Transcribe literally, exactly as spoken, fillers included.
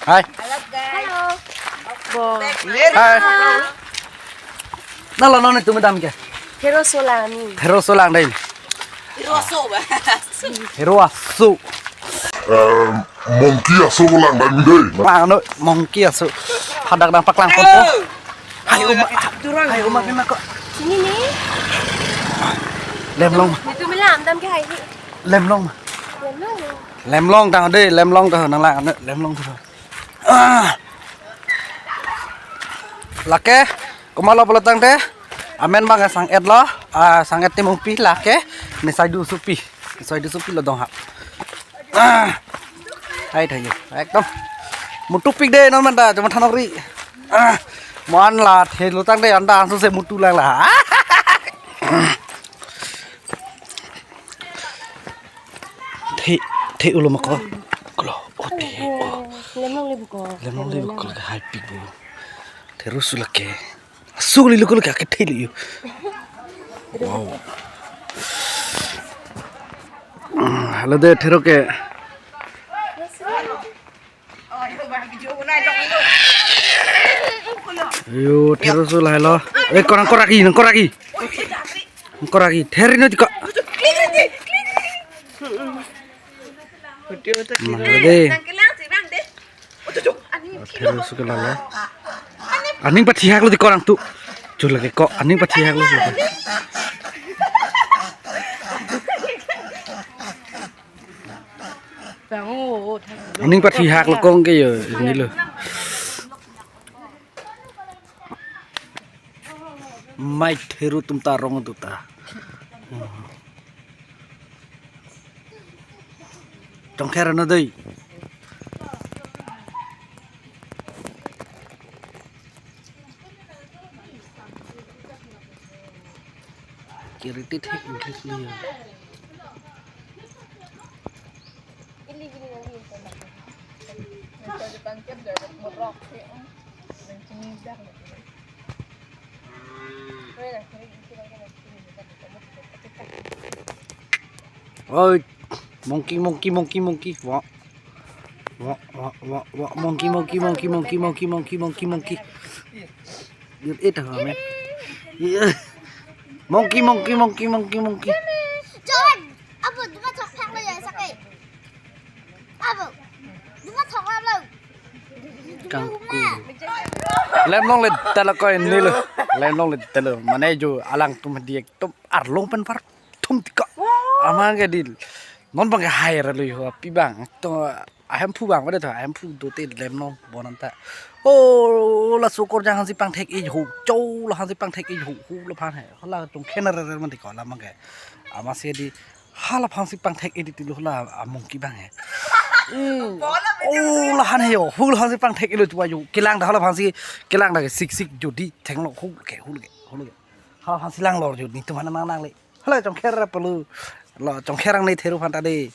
Hai. Hello, guys. Hello. Bo. Hai. Nalo non netum kedam ke? Thero so lang ni. Thero so lang dai. Thero so ba. Thero aso. Em, monkey aso lang dai mi dai. Lang no, monkey aso. Hadak nangpaklang ponpo. Hai, uma. Hai, uma kena ko. Sini ni. Lemlong. Netum kelang dam ke hai ni. Lemlong. Lemlong. Lemlong ta dei, lemlong ta nanglang, lemlong ta. Ah. Lake, komatlo pulo tangte, amen abang sang-et lo, ah, sang-et Timungpi lake, ne Saidu Supi, Saidu Supi lo dong ha. Ah. Hai thayo, ekdom. Mutupik dei non manta, cuma thanok ri. Ah. Mo-an la, thelo tangte anta ansu se mutu lang la. The, the ulo ma ko. Kolo, oh, the, oh. Lemlong le bu ko. Lemlong le bu ko, hai pi bu. Thero su lake. Su le lu ko lake the le yo. Wow. Hmm, halo dei thero ke. Yo, thero su lahai lo. Eh, ko nangkor lagi, nangkor lagi. Nangkor lagi, thero no tiko. Nah, dei. Thero su ke lahai lo. Aning pathi hak lo tiko nangtum. Chu lake ko, aning pathi hak lo tiko. Aning pathi hak lo kong ke yo, ini lo. Mai thero atum ta rong atum ta. Chongkher no dei. Kiriti thek thek liya. Oi, monkey, monkey, monkey, monkey, monkey. Wa, wa, wa, wa, wa, monkey, monkey, monkey, monkey, monkey, monkey, monkey, monkey. Yun, eh, tama, men. Iya. Monkey, monkey, monkey, monkey, monkey. John, apo, duma thok thak lo ya, sake. Apo, duma thok lo. Kangku. Lemlong le talo ko ini lo. Lemlong le talo. Mane jo alangtum diek tum arlong pen par thum tiko. Amang ke dei. Non abang ke hai ra lo yo pi abang. To ahemphu abang pada to ahemphu do te lemlong bon anta. Oh, laso korjang aphansi pangthek-ik ho. Cho la aphansi pangthek-ik ho. Ho la aphan he. Hala tum khener re man tiko la abang ke. Amatsi dei. Hala aphansi pangthek-ik titi lo hala a monkey abang he. Hmm. Oh, la aphan he yo. Hala aphansi pangthek-ik lo tu ayo. Kelang ta hala aphansi kelang ta ke sik sik jodi thenglo hu ke hu ke hu ke. Hala aphansi lang lo jodi tu mana nang nang le. Hala chongkher pelu. Lo chongkher ang ne thero aphan ta dei.